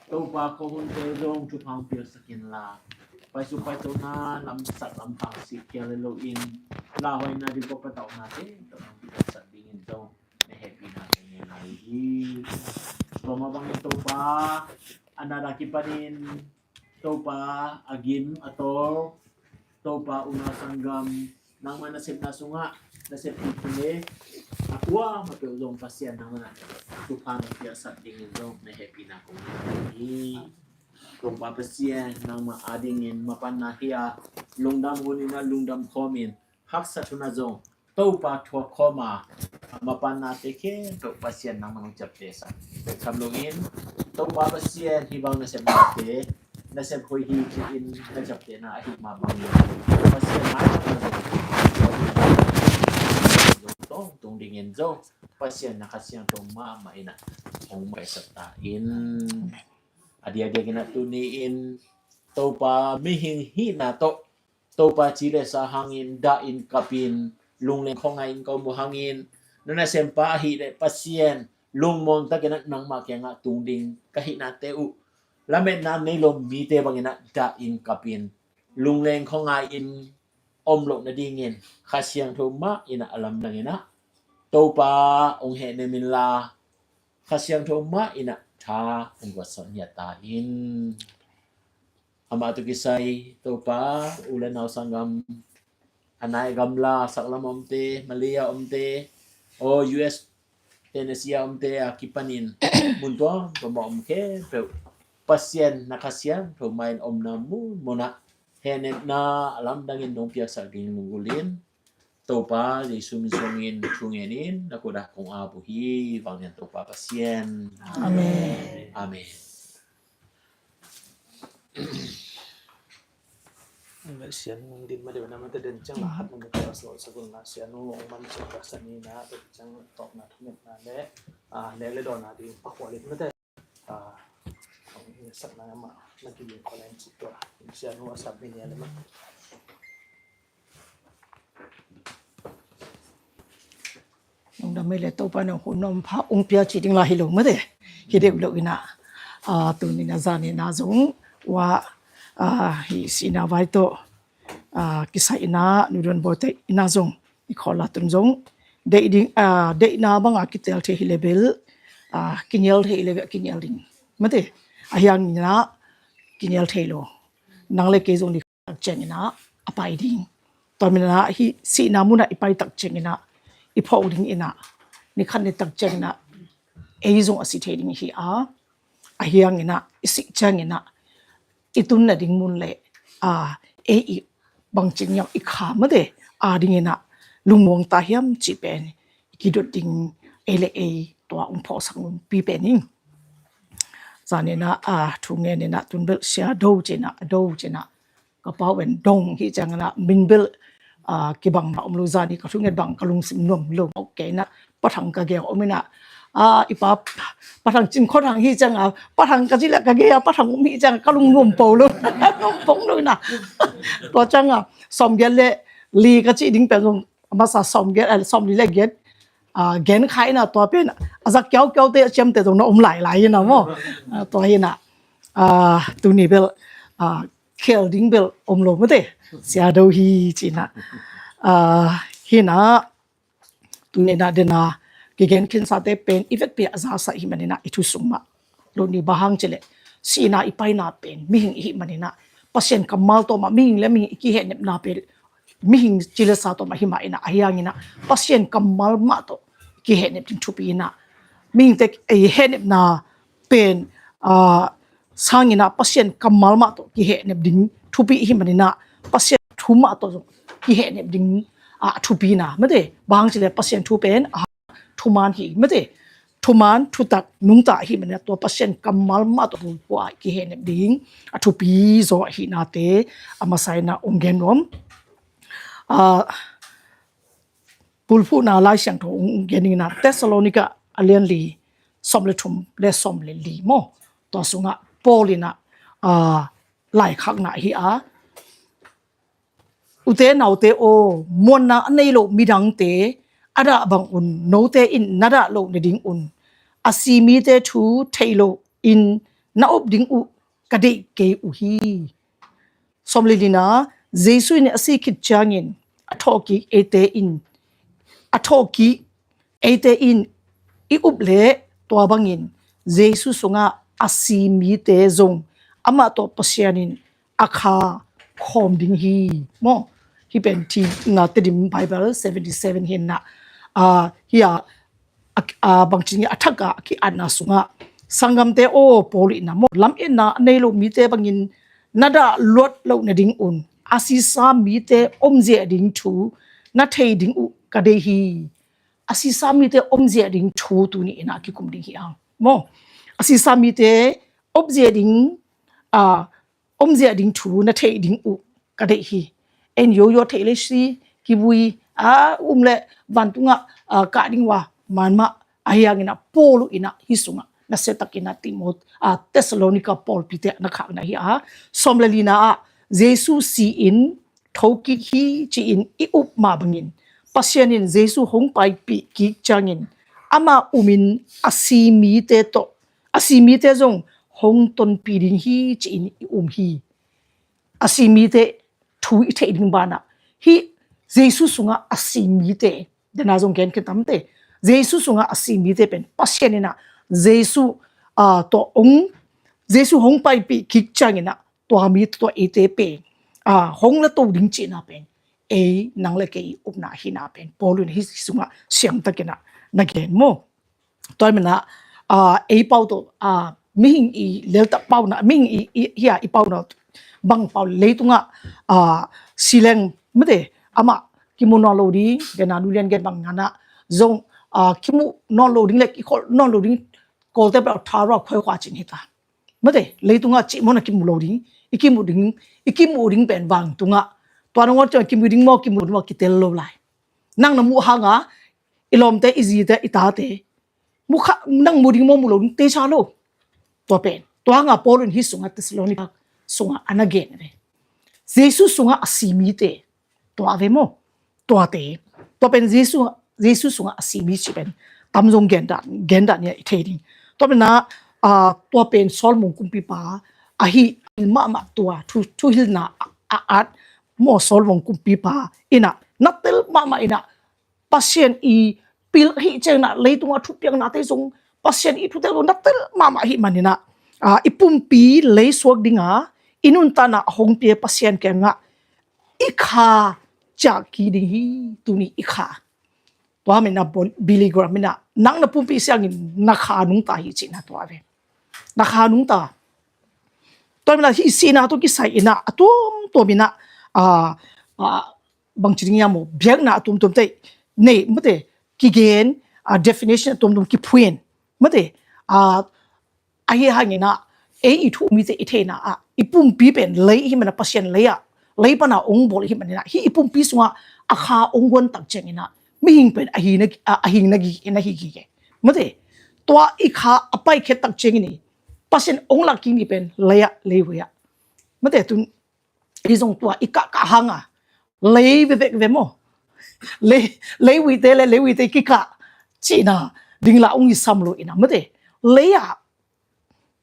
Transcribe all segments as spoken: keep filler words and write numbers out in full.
Topa, ko hunte zong thupha hong piaksak inla, paisuk paitona lamsak lamphang sik kia le loin, lauhuaina ding ko patauhnate tawh hong piaksak dingin zong na hehpihna ka ngen lai hi. Tua mah bangin Topa, a nat a kipanin Topa, a gim a tawl Topa, unau sanggam nangmah nasepna sungah nasep thute a kuamah peuh zong Pasian nangmah na thupha na piaksak dingin zong na hehpihna kong ngen hi. Topa Pasian, nangmah adingin mapanna hi a, lungdam hunin a lungdam khawmin, haksat hunah zong Topa thuak khawma a mapannate khempeuh Pasian nangmah nong ciaptehsak bek tham loin, Topa Pasian, hih bang nasepnate nasep hoih hi ci-in na ciaptehna ahih mah bangin, Pasian mailam na zong tawntung dingin zong Pasian na Kha Siangtho mahmah in ah hong maisak ta in. A diakdiakin ah tuni-in Topa, mihing hihna tawh Topa ci le sa hangin dahin kapin, lungleng khuangai-in ka om uh hangin, na nasempa ahih leh Pasian, lungmuang takin ah nangmah kiangah tung ding ka hihnate uh lametna nei lo mite bangin ah dahin kapin, lungleng khuangai-in om loh nadingin Kha Siangtho mah in ah a lamdang in ah Topa hong hehnem inla, Kha Siangtho mah in ah tha hong guatsak ngiat ta in. Amah tawh kisai Topa, u le nau sanggam, a nai a gamla, saklam a omte, Malay a omte, aw U S, Tennessee a omte a kipanin mun tuamtuam a om khempeuh Pasian na Kha Siangtho mah in omna mun munah hehnepna a lamdangin nong piaksak ding lunggulhin, Topa Jesu min suangin thu ngenin na kutah kong ap uh hi. Vanglian Topa Pasian. Amen. Amen. Amen. Sianu din ma deuh na mate den ciang la hat na mate a sawt sagun na sianu ong man ciang ka sani na te ciang tawk na thumet na le a ne le dawn na ding pakhual in mate. Ah, ang sakna ama na kiling ko lang cik tua. Sianu a sab min ya le ma. Nong dam mai le Topa nong hun nong pha ong pia ci ding la hi lo mate. Hi deuh lo in ah, ah, tuni na zani na zong wa, ah, hi sina vai to, ah, kisai in ah nu don bote in ah zong i khol la tun zong deih ding, ah, deihna banga kitel thei hi le bel, ah, kinial thei hi le bel kinial ding mate. A hiang in ah kinial thei lo. Nang le kei zong ni tak ciang in ah a pai ding. Tua min ah hi sihna mun ah i pai tak ciang in ah i phawk ding in ah ni khat ni tak ciang in ah ei zong a si thei ding hi a, a hiang in ah i sih ciang in ah i tun na ding mun le, a, ei i bangcin yang i kha mate a ding in ah lungmuang ta hiam ci pen i kidot ding ei le ei tua ong phawksak ngun pi pen ing. Zan in ah, a, thu ngen in ah tun bel sia do cin ah, do cin ah ka pau en dong hi ciang in ah min bel, a, kibang na om lo zani ka thu ngen bang ka lungsim nuam lo mawk kei in ah pathang ka geu om in ah, a, i pa pathang cin khuathang hi ciang a pathang ka ci le ka gei a pathang om hi ciang ka lung nuam po lo. Nuam pong lo in ah tua ciang a sawm giat le li ka ci ding pen zong a masa sawm giat, a, sawm li le giat, a, gen kha in ah tua pen a zak kiau kiau te a ciam te zong na om lai lai in ah maw. A, tua hi in ah, a, tuni bel, a, khel ding bel om lo mate sia do hi ci in ah, a, hi in ah tuni na dena kigen khinsa te pen i vetpi a zasa hi man in ah i thu sung mah lo ni ba hang ci le sihna i paina pen mihing i hi man in ah Pasian kammal tawh mah mihing le mihing i kihehnepna pen mihing ci le sa tawh mah hi mah in ah a hiang in ah Pasian kammal mah tawh kihehnep ding thupi in ah mihing te ei hehnepna pen, a, sang in ah Pasian kammal mah tawh kihehnep ding thupi hi man in ah Pasian thu mah tawh zong kihehnep ding, a, thupi na mate. Bang ci le Pasian thu pen, a, thuman hi mate. Thuman thutak nungta hi man in ah tua Pasian kammal mah tawh bulphuh a kihehnep ding a thupi zaw ahi nate a masa in ah ong gen nuam. A, bulphuhna Lai Siangtho ong gen in ah Thessalonika a lian li sawm le thum le sawm le li maw. Tua sungah Paul in ah, a, laikhakna hi a, ute naute aw, muanna a nei lo midangte a dah bang un note in na dah loh nading un a si mite thu thei lo in na up ding uh ka deih kei uh hi. Sawm le lina, Jesu in a si khit ciangin a thawhkik eite in, a thawhkik eite in i up leh tua bangin Jesu sungah a si mite zong amah tawh Pasian in a kha khawm ding hi. Maw, hih pen thina Tedim Bible seventy seven hi na, ah, hi a, a, a bangci ni a thak a ki-atna sungah, sanggamte aw, Paul in a maw, lametna a nei lo mite bangin na dah luat loh nadingun a sisa mite omzia ding thu na thei ding uh ka deih hi. A sisa mite omzia ding thu tuni in a kikum ding hi a, maw, a sisa mite omzia ding, a, omzia ding thu na thei ding uh ka deih hi. En yoyo thei le si, kivui a um le vantungah, a, kah ding uh a man mah. Ahi hangin a Paul in a hih sungah nasia takin a Timot, a, Thessalonica pawlpite na khakna hi a, sawm le lina ah Jesu si-in thokik hi ci-in i up mah bangin Pasian in Jesu hong paipih kik ciangin amah umin a si mite tawh, a si mite zong hong tonpih ding hi ci-in i um hi. A si mite thu i theih ding banah hih Jesu sungah a si mite, dena zong gen khin tamte, Jesu sungah a si mite pen Pasian in a Jesu, a, tawh hong, Jesu hong paipih kik ciangin a tua mi tawh eite pen, a, hong la to ding cihna pen ei nang le kei upna hina pen Paul in hih sungah siangtakin a na gen maw. Tua hi manin a, a, ei pau tawh, a, mihing i leltak pauna, mihing i, i, hi a i pauna bang pau leitungah, a, sileng mate amah kimu nawn lo ding, dena nulian gen bang nana zong, a, kimu nawn lo ding le kikhol nawn lo ding, Kawlte bel thara khoi khua cin hi ta. Mate, leitungah cih mawna kimu lo ding, i kimu ding, i kimu ding pen vang tungah. Tua nungah tua kimu ding maw, kimu ding maw, kitel lo lai. Nang na muh hanga, i lawmte, i zite, i tate. Mu kha, nang mu ding maw, mu lo ding, tei sa lo. Tua pen. Tua hanga Paul in hih sungah Thessalonica sungah a na gen ve. Jesu sungah a si mite. Tua ve maw. Tuate. Tua pen Jesu, Jesu sungah a si mi ci pen tam zong gen dan, gen dan nia i thei ding. Tua pen a, a, tua pen Solomon kumpipa ahi mahmah tua thu, thuhilhna a, a at maw Solomon kumpipa in a na tel mahmah in a Pasian i pil hi ceng na leitungah thupiaknate zong Pasian i thutel na tel mahmah hi manin a, a, i pumpi lei suak dinga i nuntakna a hong pia Pasian kiangah i kha ciah kik ding hi, tuni i kha. Tua manin a Billy Graham in a nang na pumpi siangin na kha nungta hi cihna tua ve. Na kha nungta. Tua manin a hih sihna tawh kisai in a a tuamtuam in a, a, a, bangci ding hiam maw, biakna a tuamtuamte nei mate, kigen, a, definition a tuamtuam kiphuin mate, a, ahi hangin a ei i thu mite i theihna ah i pumpi pen lei hi manin a Pasian lei ah, lei pana ong bawl hi manin a hih i pumpi sungah a kha ong guan tak ciangin a mihing pen a hing na, a, a hing na gige, na hi gige mate. Tua i kha a paikhiat tak ciangin i Pasian ong lak kik ni pen lei ah, leivui ah mate. Tun i zong tua i kah kah hanga lei vevek ve maw. Lei, leivuite le leivuite kikah cihna ding la ong i sam lo in a mate. Lei ah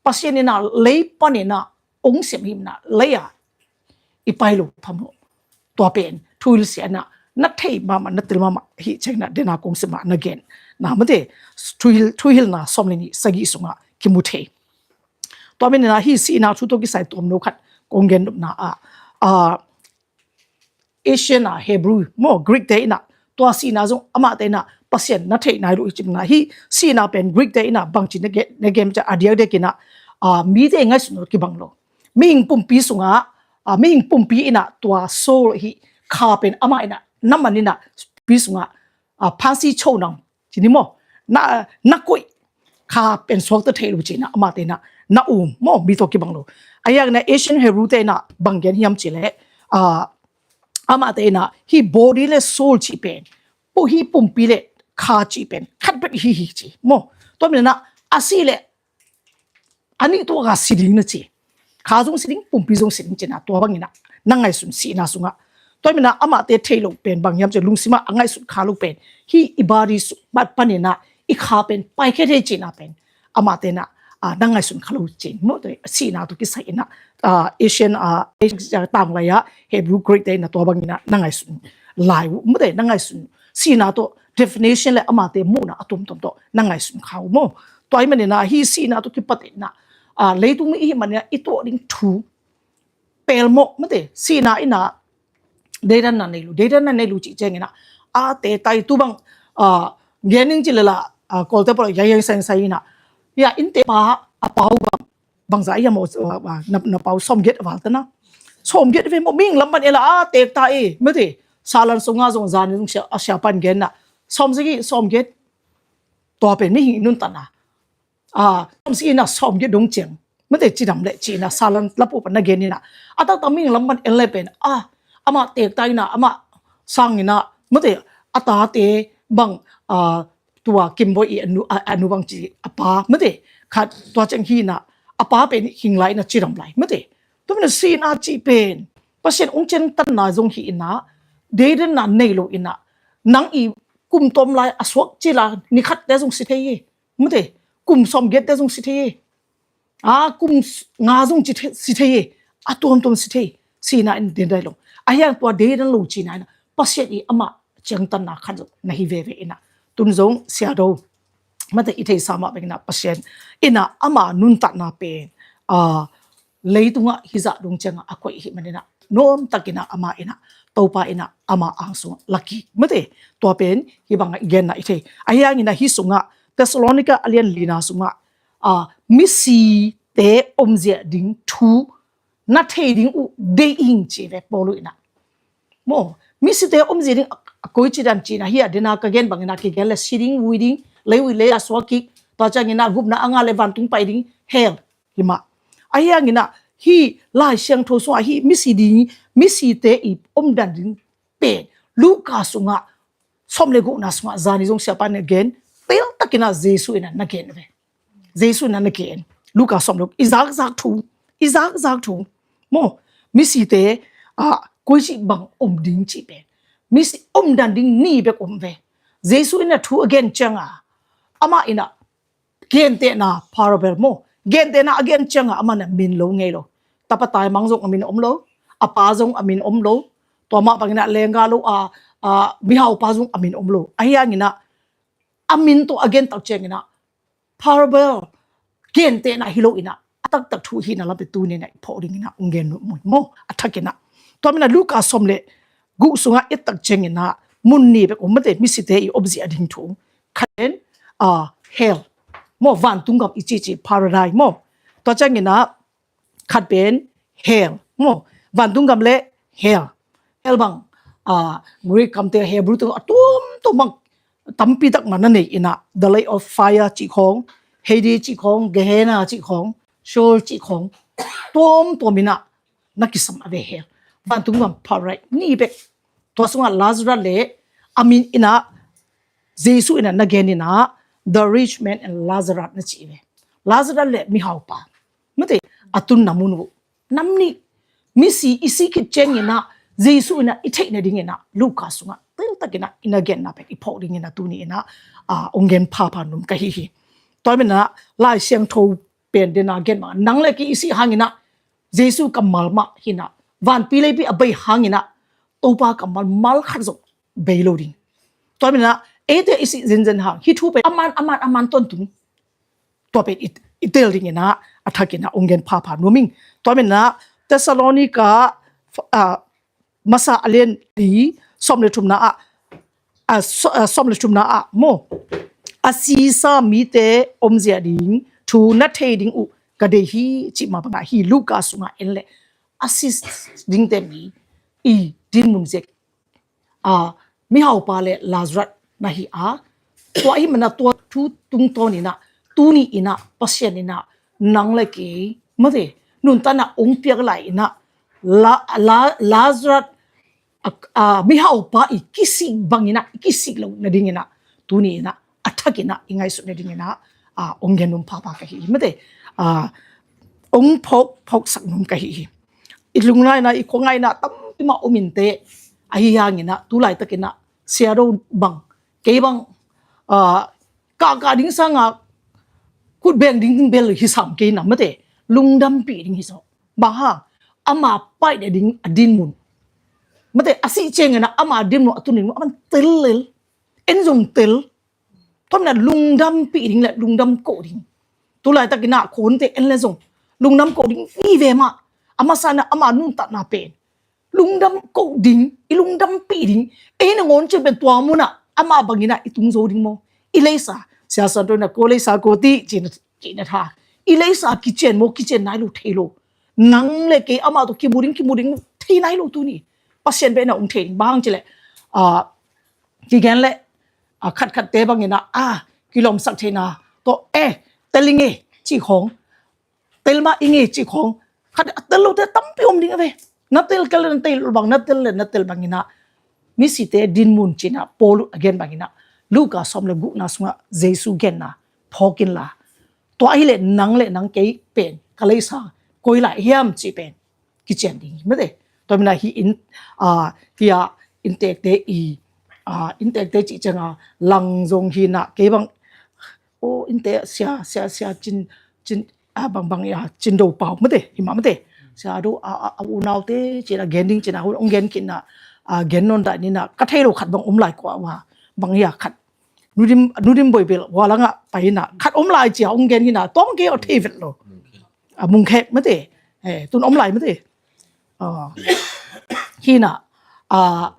Pasian in a lei pan in a ong sem hi manin a lei ah i pai lo phamawh. Tua pen thuhilhsia in a na thei mahmah, na tel mahmah hi ceng na dena kong sem a na gen na mate. Thuhilh, thuhilhna sawm le nih sagih sungah kimu thei. Tua manin a hih sihna thu tawh kisai tuamno khat kong gen nopna ah, a, Asian a Hebrew maw, Greek te in a tua sihna zong amahte in a Pasian na theih nai lo i cihna hih sihna pen Greek te in a bangci na gen, na gen ciang a diakdiak in a, a, mite ngaihsut lo kibang lo. Mihing pumpi sungah, a, mihing pumpi in a tua soul hih kha pen amah in a na man in a pi sungah, a, phansi cho nang ci ni maw, na, na koih kha pen suakta thei lo cihna amahte in a na um maw, mi tawh kibang lo. Ahi hangin a Asian Hebrew te in a bang gen hiam cih leh, a, amahte in a hih body le soul cih pen, pu hih pumpi le kha cih pen khat bek hi hi ci maw. Tua manin a a si le a nih tuak a si ding na ci. Kha zong si ding, pumpi zong si ding cihna tua bangin a na ngaihsun sihna sungah. Tua manin a amahte thei lo pen bang hiam cih leh lungsim ah a ngaihsut kha lo pen hih i body sung pan in a i kha pen paikhiat hi cihna pen amahte in a, ah, na ngaihsun kha lo cin. Mawte, sihna tawh kisai in ah, ah, Asian, ah, Asia tanglai ah Hebrew Greek te in ah tua bangin ah na ngaihsun lai uh. Mawte, na ngaihsun sihna tawh definition le amate muhna a tuamtuam tawh na ngaihsun kha uh maw. Tua ahih manin ah hih sihna tawh kipat in ah, ah, leitung mi i hih manin ah i tuah ding thu pelmawh, mawte, sihna in ah deidanna nei lo, deidanna nei lo cih ciangin ah, a, teek ta i tu bang, ah, gen ning ci lel ah, ah, Kawlte pawl ah yang yang sai sai in ah, ya, innte pa, a pa uh bang, bangzah hiam aw, ah, ah, na, na pa uh sawmgiat a val ta na. Sawmgiat ve maw, mihing lam pan en la, a, teek ta i, mawte, salan sung ah zong zan zong sia, a, sia pan gen na. Sawmsagih, sawmgiat. Tua pen mihing i nuntakna, ah, sawmsagih in ah sawmgiat dong ciang, mawte, cidam leh ci in ah salan lapu pan na gen in ah, a taktak mihing lam pan en le pen, ah, amah teek ta in ah, amah sang in ah, mawte, a tate bang, ah, tua Kimbawi i a nu, a, a nu bang ci a pa, mawte, khat tua ciang hi in ah, a pa pen hing lai in ah cidam lai, mawte. Tua manin ah sihna cih pen Pasian hong ciangtanna zong hi in ah, deidanna nei lo in ah, nang i kum tawm lai a suak cil a ni khatte zong si thei hi. Mawte, kum sawmgiatte zong si thei hi. A, kum s-, nga zong ci thei, si thei hi. A tuamtuam si thei. Sihna in deidan lo. Ahi hang tua deidan lo cihna in ah, Pasian i amah ciangtanna khat zong na hi veve in ah. Tun zong Sia Do, mawte, i theihsa mah bek in ah Pasian in ah ama nuntakna pen, ah, leitungah hih zah dong ciangah a koih i hih manin ah, nuamtak in ah amah in ah, Topa in ah ama ang sungah la kik, mawte. Tua pen hih bangah i genna i thei. Ahi hangin ah hih sungah Thessalonika a lian lina sungah, ah, misite omzia ding thu na thei ding uh deih ing ci ve Paul in ah. Maw, misite omzia ding a, a koici dan cihna hi a, dena ka gen bangin ah kigen le si ding, vui ding, leivui lei a suak kik, tua ciangin ah gupna a ngah le vantung pai ding, hell, hi mah. Ahi hangin ah hih Lai Siangtho sungah hih misi ding, misite i omdan ding pen Luka sungah sawm le gukna sungah zani zong siapa in a gen, teltakin ah Jesu in ah na gen ve. Jesu in ah na gen. Luka sawm le guk, i zakzak thu, i zakzak thu. Maw, misite, ah, koici bang om ding cih pen, misi omdan ding ni bek om ve. Jesu in ah thu a gen ciangah, amah in ah gentehna parable maw, gentehna a gen ciangah amah in ah min lo ngei lo. Tapa taimang zong a min om lo, a pa zong a min om lo, tua mah bangin ah leenggah lo a, a, mihaupa zong a min om lo. Ahi hangin ah a min tawh a gen tak ciangin ah parable, gentehna hi lo in ah, a taktak thu hihna lampi tuni in ah i phawk dingin ah hong gen nuam uh hi maw, a thakin ah. Tua manin ah Luka sawm le guk sungah i et tak ciangin ah mun ni bek om, mawte, misite i omzia ding thu. Khat pen, ah, hell, maw, vantung gam i cici, paradise maw. Tua ciangin ah khat pen hell, maw, vantung gam le hell. Hell bang, ah, Greek kamte, Hebrew te a tuamtuam bang tampi tak mah na nei in ah, the lake of fire cih khawng, Hades cih khawng, Gehenna cih khawng, Sheol cih khawng, tuamtuam in ah na kisam a ve hell. Vantung gam, paradise ni bek. Tua sungah Lazarus le a min in ah Jesu in ah na gen in ah, the rich man and Lazarus na ci ve. Lazarus le mihaupa, mawte, a tunna mun uh. Nam nih, misi i si khit ciangin ah Jesu in ah i theih nadingin ah Luka sungah teltakin ah i na genna pen i phawk dingin ah tuni in ah, ah, hong gen phapha nuam ka hi hi. Tua manin ah Lai Siangtho pen dena gen mah, nang le kei i sih hangin ah Jesu kammal mah hi in ah, vanpi leipi a bei hangin ah Topa kammal mal khat zong bei lo ding. Tua manin ah eite i sih zenzen hang hih thu pen a man, a man, a man tawntung, tua pen i, i tel dingin ah a thakin ah hong gen phapha nuam ing. Tua manin ah Thessalonika, ah, masa a lian li, sawm le thumna ah, ah, saw-, ah, sawm le thumna ah maw, a sisa mite omzia ding thu na thei ding uh ka deih hi cih mah bangah hih Luka sungah en leh a si dingte mi i dinmun zia, ah, mihaupa le Lazarus na hi a, tua ahih manin ah tua thu tungtawn in ah tuni in ah Pasian in ah nang le kei, mawte, nuntakna hong piak lai in ah La-, La-, Lazarus, a, a, mihaupa i kisik bangin ah i kisik loh nadingin ah tuni in ah a thakin ah i ngaihsut nadingin ah, ah, hong gen nuam phapha ka hi hi, mawte, ah, hong phawk, phawksak nuam ka hi hi. I lungngaihna, i khuangaihna tampi mah om inteh, ahi hangin ah tu laitakin ah Sia Do bang, kei bang, ah, kahkah ding sangin ah kut beng ding bel hi sam kei na mate, lungdampih ding hi zaw. Bang hang, ama paina ding a dinmun mate, a sih ciangin ah ama dinmun a tun ding a man tel lel, en zong tel. Tua manin ah lungdampih ding le lungdam koh ding. Tulaitak in ah khonte en le zong lungdam koh ding vive mah. A masa in ah ama nuntakna pen lungdam koh ding, i lungdampih ding. Ei nangawn ciang pen tua mun ah ama bangin ah i tung zo ding maw? I leisa, Sia Santo in ah ko leisa ko ti cihna, cihna tha. I leisa kician maw, kician nai lo thei lo. Nang le kei ama tawh kimu ding, kimu ding thei nai lo tuni. Pasian pen ah hong thei ding. Bang hang cih leh, ah, kigen le, ah, khatkhatte bangin ah, ah, kilawmsak theihna tawh, eh, tel i ngei cih khawng, tel mah i ngei cih khawng, khat a tel lote tampi om ding a ve. Na tel, tel, na tel bang, na tel le na tel bangin ah misite dinmun cih in ah Paul a gen bangin ah Luka sawm le gukna sungah Jesu genna phawk inla, tua ahih leh nang le nang kei pen ka leisa koi lai hiam cih pen kician ding hi mate. Tua manin ah hih in, ah, hih ah inntekte i, ah, inntekte cih ciangin ah lang zong hi in ah kei bang, oh, innte sia, sia, sia cin, cin, ah, bang, bang, ya, cin do pau mate, hi mah mate. Sia do, ah, ah, ah, unaute cih in ah gen ding cih in ah hong gen khin in ah, ah, gen nawn dah in ah ka thei lo khat bang om lai kua, bang, ya, khat Nudim, Nudim Boibel, Wallang ah pai in ah khat om lai ci a hong gen hi in ah, tua bang kei a thei vet lo. A mungkhek mate. Eh, tun om lai mate. Ah. Hi in ah, ah,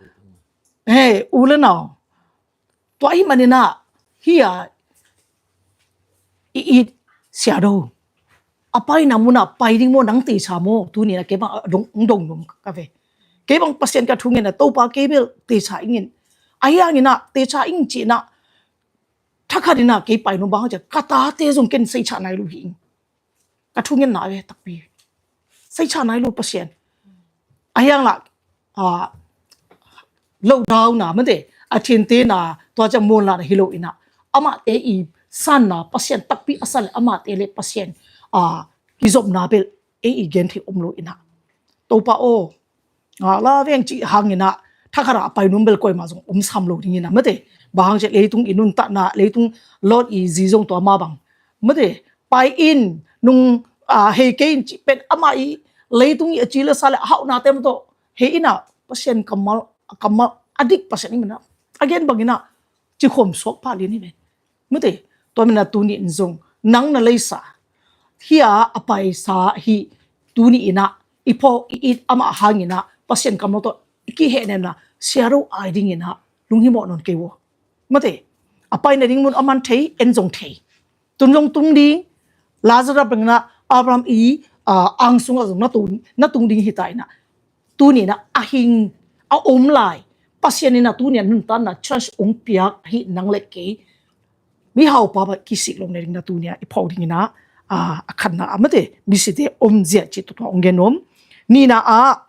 eh, u le nau. Tua ahih manin ah, hih ah, i it Sia Do, a paina mun ah pai ding maw, nang teisa maw, tuni in ah kei bang a dong, dong nuam ka ve. Kei bang Pasian ka thungen ah, Topa kei bel teisa ing in. Ahi hangin ah teisa ing cih in ah thakhat in ah kei pai nuam, bang hang cih leh ka tate zong ken seicha nai lo hi ing. Ka thungetna a ve takpi. Seicha nai lo Pasian. Ahi hang lah, ah, lockdown na mate, a thinte na, tua ciang muanlahna hi lo in ah, amahte i sanna, Pasian takpi a san le amahte le Pasian, ah, kizopna bel ei i gen thei om lo in ah, Topa aw, ah, la veng cih hangin ah thakhat ah a pai nuam bel koimah zong om sam lo ding in ah mate. Bang hang cih leh leitung i nuntakna, leitung lot i zi zong tua mah bang mate, pai in, nung, ah, hei kei in cih pen amah i leitung i a ci le sa le a hauhnate mah tawh hei in ah, Pasian kammal, kammal a dik Pasian i man ah a gen bangin ah cikhawm suak pah lian hi ven. Mate, tua manin ah tuni in zong nang na leisa, hih ah a paisa hi, tuni in ah i phawk i it amah hangin ah Pasian kammal tawh i kihehnemna, Sia Do ai dingin ah lunghimawh nawn kei uh. Mate, a paina ding mun a man thei, en zong thei. Tun zong tung ding, Lazarus bangin ah Abraham i, ah, ang sungah zong na tung, na tung ding hi ta in ah, tuni in ah a hing, a om lai Pasian in ah tuni a nuntakna chance hong piak hi, nang le kei mihaupa bang kisik lo ne ding na tuni ah i phawk ding in ah, ah, a khatna ah mate, misite om zia cih tua tua hong gen nuam. Nihna ah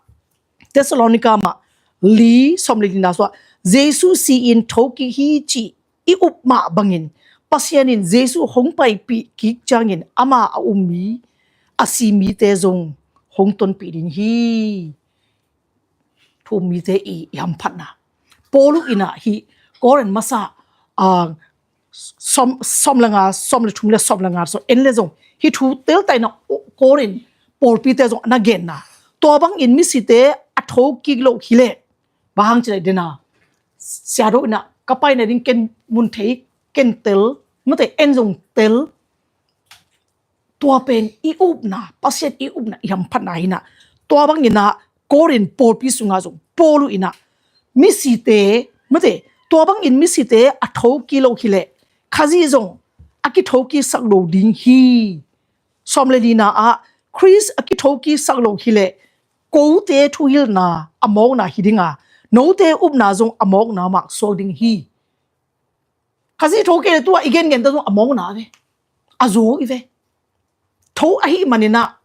Thessalonika mah li sawm le lina sungah Jesu si in thokik hi cih i up mah bangin Pasian in Jesu hong paipih kik ciangin ama a um mi, a si mite zong hong tonpih ding hi. Thu um mite i, i hamphatna. Paul in ah hih Korin masa, ah, sawm, sawm le nga, sawm le thum le sawm le nga sung en le zong hih thu teltaina Korin pawlpite zong na genna. Tua bangin misite a thokik lo hi leh, bang hang cih leh dena, Sia Do in ah ka paina ding ken mun thei, ken tel, mate, en zong tel. Tua pen i upna, Pasian i upna, i hamphatna hi in ah. Tua bangin ah Korin pawlpi sungah zong Paul in ah misite, mate, tua bangin misite a thokik lo hi leh Khazih zong a kithokiksak lo ding hi. Sawm le lina ah Khrist a kithokiksak lo hi leh kote thuhilhna a mawkna hi ding a, note upna zong a mawkna mah suak ding hi. Khazih tho kei leh tua i gengen ta zong a mawkna ve, a zaw i ve. Tho ahih manin ah,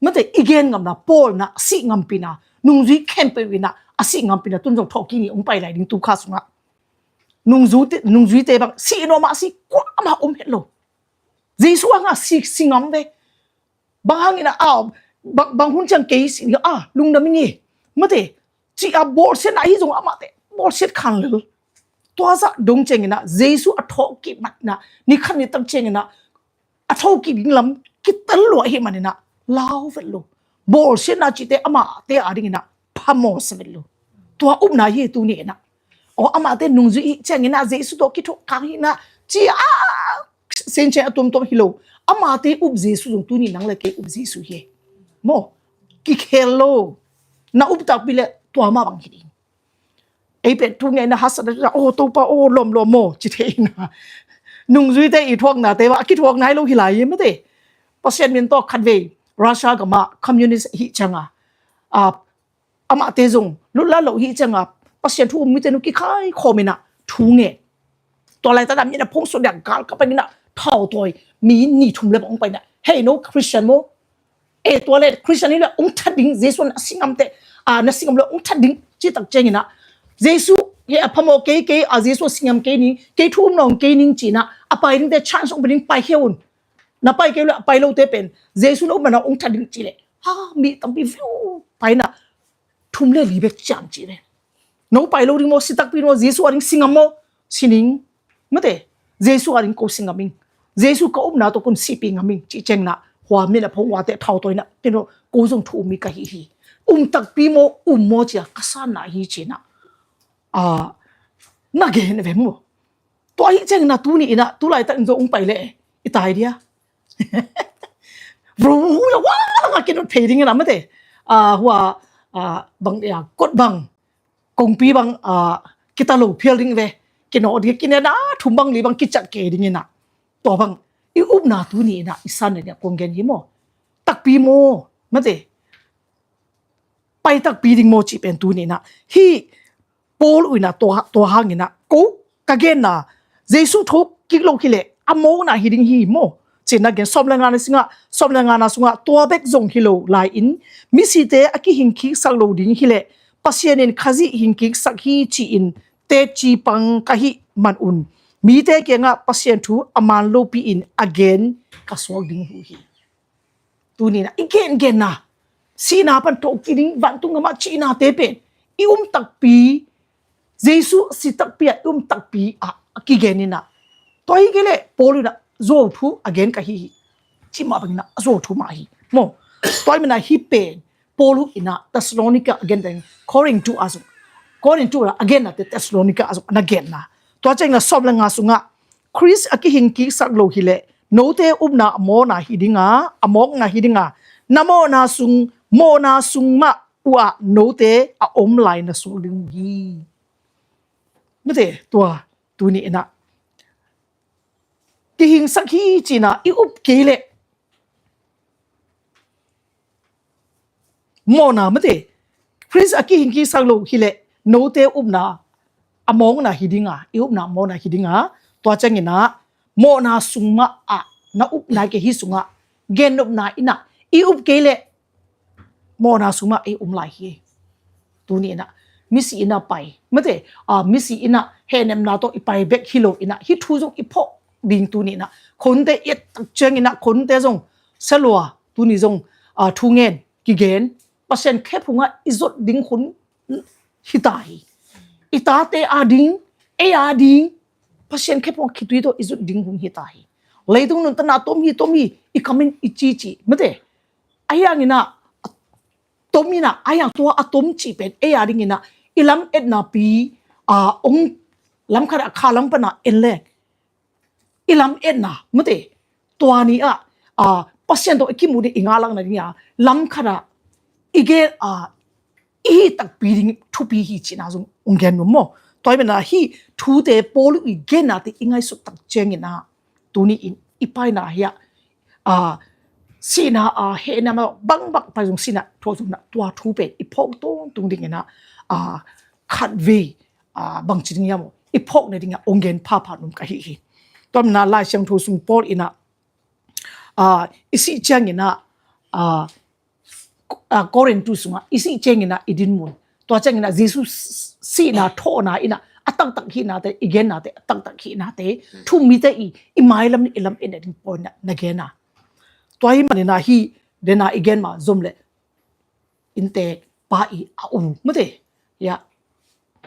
mate, i gen ngamna, Paul in ah a sih ngampihna, nungzui khempeuh in ah a sih ngampihna, tun zong thawhkik ni hong pai lai ding tu kha sungah. Nungzuite, nungzuite bang sih nuam a, sih kuamah om het lo. Jesu hangah si, si ngam ve. Bang hangin ah, ah, bang, bang hun ciang kei si, ah, lungdam ing e, mate, ci a bawlsiatna ahi zong amahte bawlsiat khan lel. Tua zah dong ciangin ah Jesu a thawhkik matna, ni khat ni tak ciangin ah a thokik ding lam kitel lua ahih maninah lau vet lo. Bawlsiatna cihte amahte a dinginah phamawh sa vet lo. Tua upna hi tuni inah. Aw, amahte nungzui ih cianginah Jesu tawh kithuah kang hinah ci a, sincen a tuamtuam hi lo. Amahte up Jesu zong tuni nang le kei up Jesu hi. Maw, kikhel lo. Na up takpi le tua mah bang hi ding. Ei pen thu ngeina hasatna, aw Topa aw, lawm lawm maw ci thei ina. Nungzuite i thuaknate bang a kithuak nai lo hi lai hi mate. Pasian min tawh khatvei Russia gamah communist hi cianga, a, amahte zong lutla lo hi cianga Pasian thu um mite nu kikhai khawm ina thu nge. Tua laitak a mi na phung suak dia gal ka pai ina thau tawi mi ni thum le bang ong pai ina, hei no Christian maw? E, tua le Christian hi le ong that ding, Jesu na singam te, a, na singam le ong that ding ci tak ciangina, Jesu he a phamo kei, kei a Jesu a singam kei ni, kei thu um nong kei ning cina, a pai ding te chance ong pai ding, pai he un. Na pai kei le a pai lo te pen Jesu na um na ong that ding ci le, ha, mi tampi view pai na thum le li bek ciam ci le. No pai lo ding maw, si takpi maw, Jesu a ding singam maw, sining. Mate, Jesu a ding ko singam ing. Jesu ka upna tawh kon sipi ngam ing ci ciangna, hua min a phong huate thau tawina, kino ko zong thu um mi ka hi hi. Um takpi maw, um maw cia ka sanna hi cina. A, na gen ve maw. Tua hi ciangna tuni ina, tu laitak in zong ung pai le, i tai dia. Bro, hu ya wa, nga kinot phei ding ina mate. A, hua, a, bang ya, kot bang, kongpi bang, a, kita lo phial ding ve. Kino dia kine na, thum bang li bang kichat ke ding ina. Tua bang, i upna tuni ina, i san na dia kong gen hi maw. Takpi maw, mate. Pai takpi ding maw ci pen tuni ina. Hi, Paul uina tua, tua hangina, ko ka genna, Jesu thuk kik lo hi le, a mawkna hi ding hi maw. Cina gen sawm le ngana sungah, sawm le ngana sungah, tua bek zong hi lo lai in, misite a kihing kik sak lo ding hi le, Pasian in Khazih hing kik sak hi ci in, te ci pang ka hi man un. Mite kiangah Pasian thu a man lopi in a gen ka suak ding hu hi. Tunina, i gengenna, sihna pan thawh kiding, vantung amah cihnate pen, i um takpi, Jesu si takpi ah, i um takpi ah, a kigenina. Tua hi kei le, Paul ina, zuau thu a gen ka hi hi. Cimah bangina, zuau thu mah hi. Maw, tua hi mina hi pen, Paul ina, Thessalonica a gen deng, Corinth a zong. Corinth a, a genna te Thessalonica a zong, a na genna. Tua ciangina sawm le nga sungah, Khrist a kihing kik sak lo hi le, note upna a mawkna hi dinga, a mawkna hi dinga, na mawkna sung, mawkna sung mah uh ah note a om lai na suak ding uh hi. Mate, tua, tuni ina. Kihing sak hi cina, i up kei le. Mawkna mate. Khrist a kihing kik sak lo hi le, note upna a mawkna hi dinga, i upna a mawkna hi dinga, tua ciangina, mawkna sung mah ah, na upna ke hi sunga, gen upna ina, i up kei le, mawkna sung mah ei um lai hi. Tuni ina, misi ina pai. Mate, a, misi ina, henemna tawh i pai bek hi lo ina, hi thu zong i phawk ding tuni ina. Khonte i et tak ciangina, khonte zong, salua, tuni zong, a, thu ngen, kigen, Pasian khephunga i zot ding hun hi ta hi. I tate a ding, ei a ding, Pasian khephunga khitui tawh i zot ding hun hi ta hi. Leitung nuntakna tom hi, tom hi, i kamin i cici. Mate, a hiangina, tom ina, a hiang tua a tom ci pen, ei a dingina, i lam etna pi, a, ong lam khat a kha lam pana en le. I lam etna, mate, tua ni a, a, Pasian tawh i kimu ding i ngalakna ding a, lam khat a, i gen a, i hi takpi ding thupi hi cina zong ung gen nuam maw. Tua hi mena hi thute Paul i genna te i ngaihsut tak ciangina, tuni in i paina hi a, a, sihna a, hehna ma bangbang pai zong sihna thua zong na tua thu pen i phawk tungtung dingina, a, khatvei, a, bangci ding hiam aw, i phawkna dingah ong gen phapha num ka hi hi. Tua mena Lai Siangtho sung Paul ina, a, i sih ciangina, a, a, Korintu sungah i sih ciangina i dinmun. Tua ciangina Jesu s-, sihna thawhna ina a taktak hihnate, i gennate a taktak hihnate, thum mite i, i mailam ni i lam i ne ding pawi na, na gena. Tua hi manina hi dena i gen ma zom le innte pa i a u mate. Ya,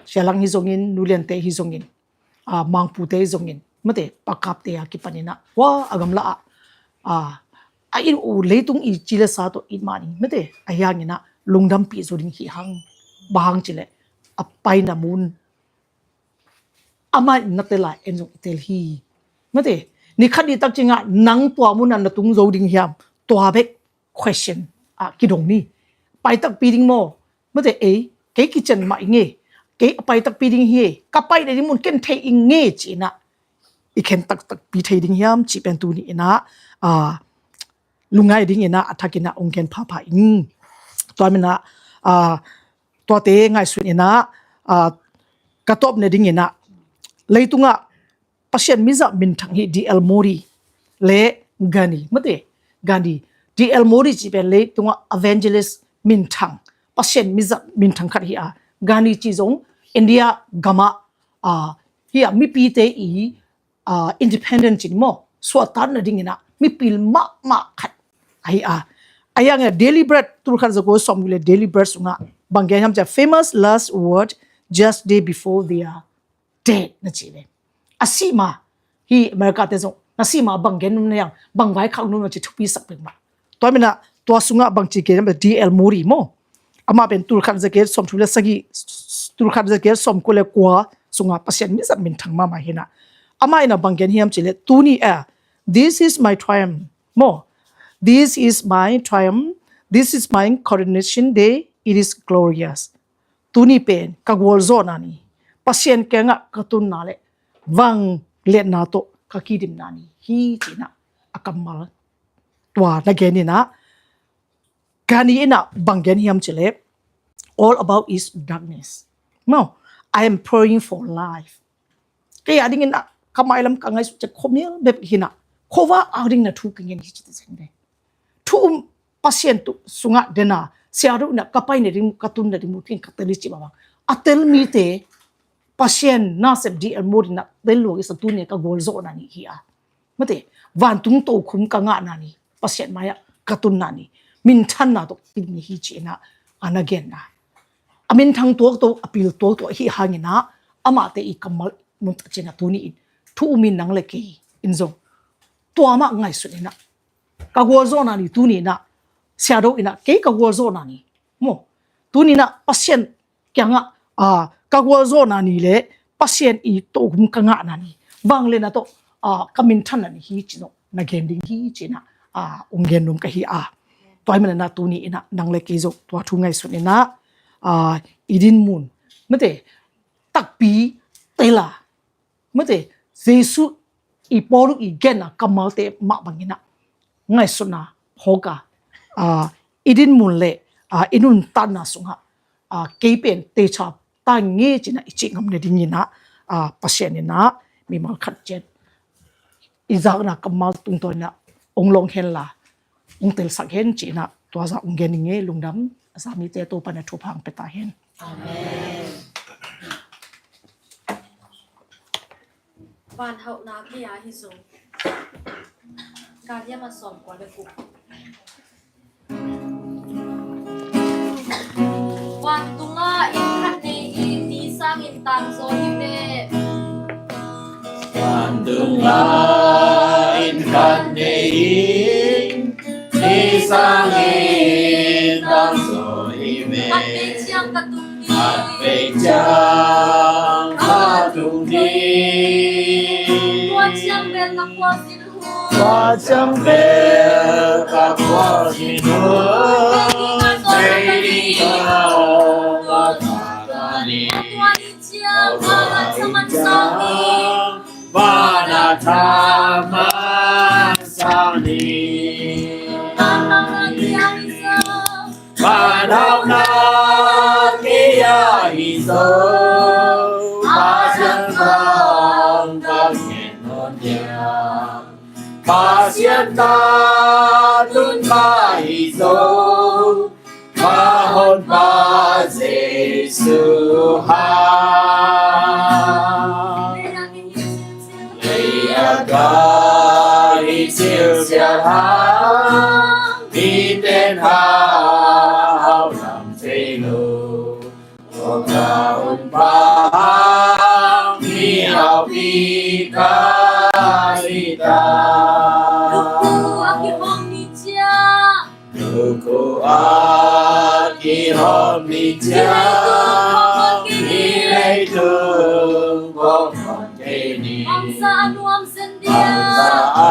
sialang hi zongin, nuliante hi zongin, a, mangpute hi zongin, mate, pakapte a kipanina, wa, a gamla a, a, a in uh leitung i ci le sa tawh it mah ding mate, a hianginah lungdampih zo ding hi hang. Bang hang cileh a paina mun amah in na tel a, en zong i tel hi. Mate, ni khat ni tak ciangah nang tua munah na tung zo ding hiam? Tua bek question ah kidong ni. Pai takpi ding maw? Mate, ei, kei kician mah i nge, kei a pai takpi ding hi, ka pai ding mun ken thei i nge cinah i khen taktakpi thei ding hiam cih pen tuni inah a lungngai ding inah a thak inah ong khen phapha ing. Tua minah a tuate ngaihsun inah a ka tawpna ding inah leitungah Pasian mizah minthang hi D L Moody le Gandhi mate. Gandhi, D L Moody cih pen leitungah evangelist minthang, Pasian mizah minthang khat hi a, Gandhi cih zong India gamah a hi a, mipite i a independent cih maw, suahtatna ding inah mipil mahmah khat ahi a. A hianginah Daily Bread tulkhat zakua sawmguk le Daily Bread sungah bang gen hiam ciah, famous last word just day before their dead na ci ve. A sih ma hi America te zong na sih ma bang gen num na hiam, bang vaikhak num na ci thupi sak pek mah. Tua minah tua sungah bang ci gen hiam ciah, D L Moody maw, amah pen tulkhat zagiat sawmthum le sagih, tulkhat zagiat sawmkua le kua sungah Pasian mizat minthang mahmah hinah. Amah inah bang gen hiam cileh tuni a, this is my triumph maw, this is my triumph, this is my coronation day, it is glorious. Tuni pen ka gualzawhna ni, Pasian kiangah ka tunna le vangliatna tawh ka kidimna ni hi cinah a kammal tua na gen inah. Gandhi inah bang gen hiam cileh, all about is darkness. No, I am praying for life. Kei a ding inah ka mailam ka ngaihsut ciah khuamial bep hinah khuava a ding na thu ka ngen hi cite seng de. Thu um Pasian tu sungah dena siadu inah ka paina ding ka tunna ding mu kin ka tel i ci bang a tel mite Pasian nasep D L Moody inah tel luang i sa tuni ka gualzawhna ni hi a. Mate, vantung tokhum ka ngahna ni, Pasian mai-ah ka tunna ni, minthanna tawh kidimna hi cinah a na genna. A minthang tuaktuak, a pil tuaktuak hi hanginah amahte i kammal mun tak ciangah tuni in thu um in nang le kei in zong tua mah ngaihsun inah ka gualzawhna ni tuni inah siado inah kei ka gualzawhna ni maw, tuni inah Pasian kiangah a ka gualzawhna ni le Pasian i tokhum ka ngahna ni, vangliatna tawh a ka minthanna ni hi cinah na gen ding hi cinah a ong gen num ka hi a. Tua hi manah tuni inah nang le kei zong tua thu ngaihsun inah a i dinmun mate takpi tela mate, Jesu i Paul i genna kammalte mah banginah ngaihsutna phawka a i dinmun le a i nuntakna sungah a kei pen teicha ta nge cinah i cih ngamna dinginah a Pasian inah mimal khat ciat i zakna kammal tungtawn inah ong long henla ong telsak hen cinah tua zah ong gen ing e. Lungdam. A zamite Topa'n a thupha ong pia ta hen. Amen. Van hauhna kei a hi zong. Ka liam a sawm kua le kuk. Vantungah inn khat nei in ni sangin tangzaw hi ve. Vantungah inn khat nei in ni sangin tangzaw hi ve. Khat vei ciang ka tung ding. Khat vei ciang ka tung ding. Tua ciang bel ka khualzin hun. Tua ciang bel ka khualzin hun. Vei ding ka tua ta ni. Tua ni ciang vanah thaman sang ni. Vanah thaman sang ni. Vanah thaman sang ni. Van hauhna kei a hi zo, Pasian tawh ka ngen nawn diam. Pasian ka tun ka hi zo, ka honpa Jesu ha. Lei a ka hi silsial hang, mite'n hau lam thei lo. Aw ka honpa hang, mi haupi ka hi ta. Lukhu a A kihawm ni ciang hih leitung hong hon kei ni. Bangzah a nuam zen dia. Bangzah a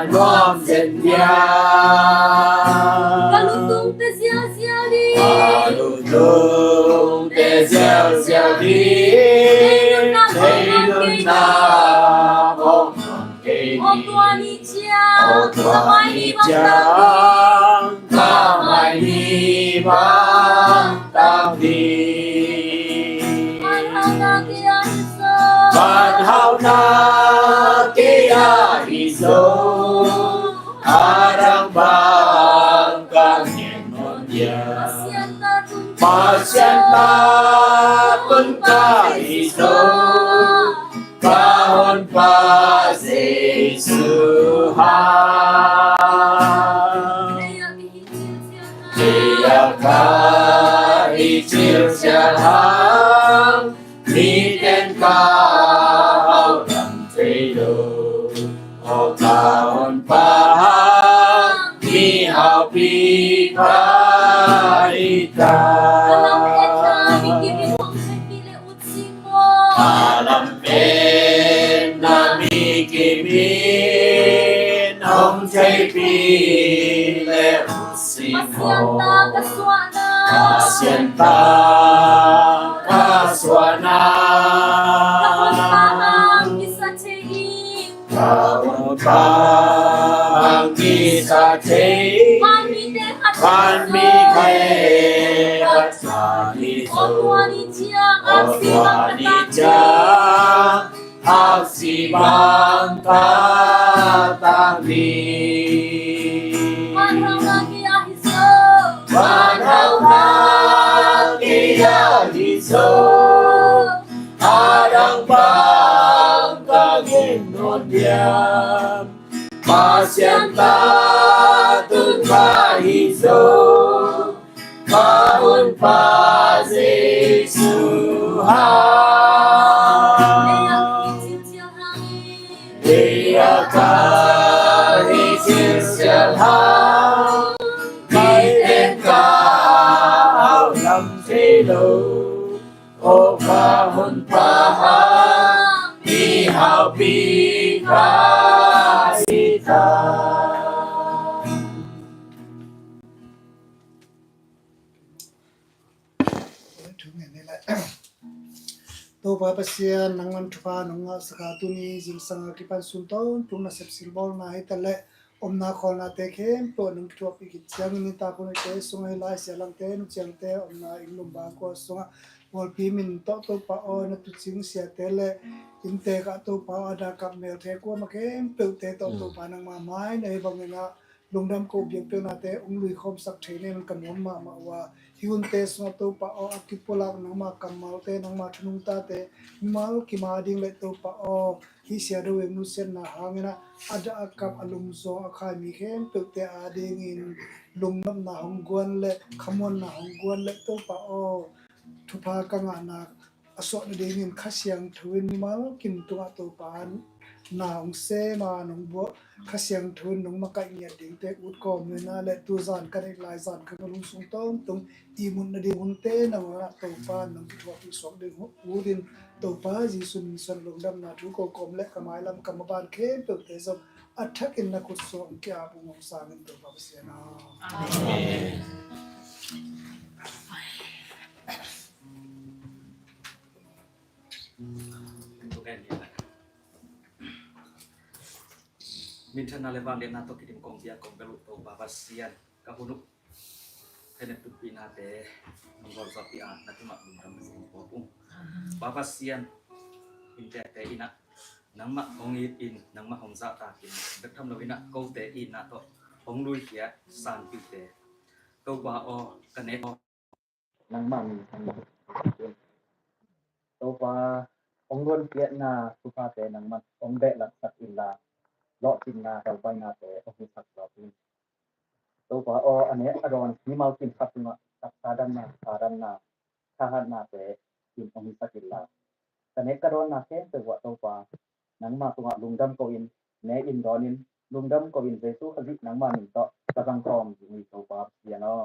nuam zen dia. Ka lungtungte zialzial hi. Ka lungtungte zialzial hi. Kei nunna hong hon kei ni. Aw tua ni ciang, aw tua ni ciang, ka mai ni bang tang ni. Manhauhna kei a hi zaw. Manhauhna kei a hi zaw. A dang bang ka ngen nawn dia. Pasian ta tung, Pasian ta tung ka hi zaw. Ka Honpa Jesu ha. Kei a ka hi cilcial hang, miten ka haulam thei lo. Aw ka Honpa hang, mihaupi pa hi ta. Ka lam etna mi kim in hong theipi le ut sing maw. A lam etna mi kim in hong theipi le ut sing maw. Pasian ta ka suahna. Pasian ta ka suahna. Ka Honpa hang kisa thei in. Ka Honpa hang kisa thei. Vanmite khat, vanmite khat sa ni zaw. Aw tua ni ciang, aw tua ni ciang, aksi bang ka tang ni. Manhauhna kei a hi zaw. Manhauhna kei a hi zaw. A dang bang ka ngen nawn dia. Pasian ta tung ka hi zaw. Ka Honpa Jesu ha. Kei a ka hi cilcial hang, miten ka haulam thei lo. Aw ka Honpa hang, mihaupi ka hi ta. Topa Pasian, nangman thupha nong ngahsak a, tuni zingsang a kipan sun tawntung nasep silbawlna hi ta leh omna khawlnate khempeuh nong kithuahpih khit ciangin nitak hun hihte sungah hih lai sialangte, nuciangte omna inn lum bangkua sungah pawlpi min tawh Topa aw, na tuucing siate le innte ah Topa aw, a dakap melte kuamah khempeuhte tawh Topa nangmah mai na hi bangin ah lungdam ko, biakpiaknate hong luikhawmsak thei ning ka nuam mahmah uh a, hih hunte sungah Topa aw, a kipulak nangma kammalte, nangma thunungtate mimal kim ading le Topa aw, hih Sia Do Weng nusiatna hangin ah a dah a kap, a lungzawng a khai mi khempeuhte adingin lungnopna hong guan le khamuanna hong guan le Topa aw, thupha ka ngahna a suah nadingin Kha Siangtho in mimal kim tungah Topa na hong sem a, nong buak, Kha Siangtho in nong makaih ngiat dingte ut kawm nena le tuzan ka neih lai zan ka ngalung sung tawntung ihmut nading hunte nangawn ah Topa nong kithuahpih suak ding utin Topa Jesu min suang lungdamna thu ko kawm le ka mailam ka maban khempeuhte zong a thakin na khut sungah hong ki-ap ung, hong sang in Topa Pasian aw. Amen. Minthanna le vangliatna tawh kidim kong bia kong bel uh Topa Pasian, ka hun uh hehnem tunpihnate nong gualzawhpih a, na tungah lungdam na sing puak ung. Pa Pasian, inntekte in ah nangmah hong it in, nangmah hong zahtak in, bek tham lo in ah kote itna tawh hong luikhia sanpihte Topa aw, ka nek aw, nangmah min thang lo. Topa, hong luanpiakna thuphate nangmah hong behlapsak inla, lawhcinna helpainate hong hisak zawk in. Topa aw, a nek a dawn mimal kim khat tungah taksa damna, sa damna, thahatnate in hong hisak inla, ka nek ka dawnna khempeuh ah Topa, nangma tungah lungdam ko in, ne in dawn in, Lungdam ko in, Jesu Khazih nangma min tawh ka zangkhawm ding hi, Topa Pasian aw.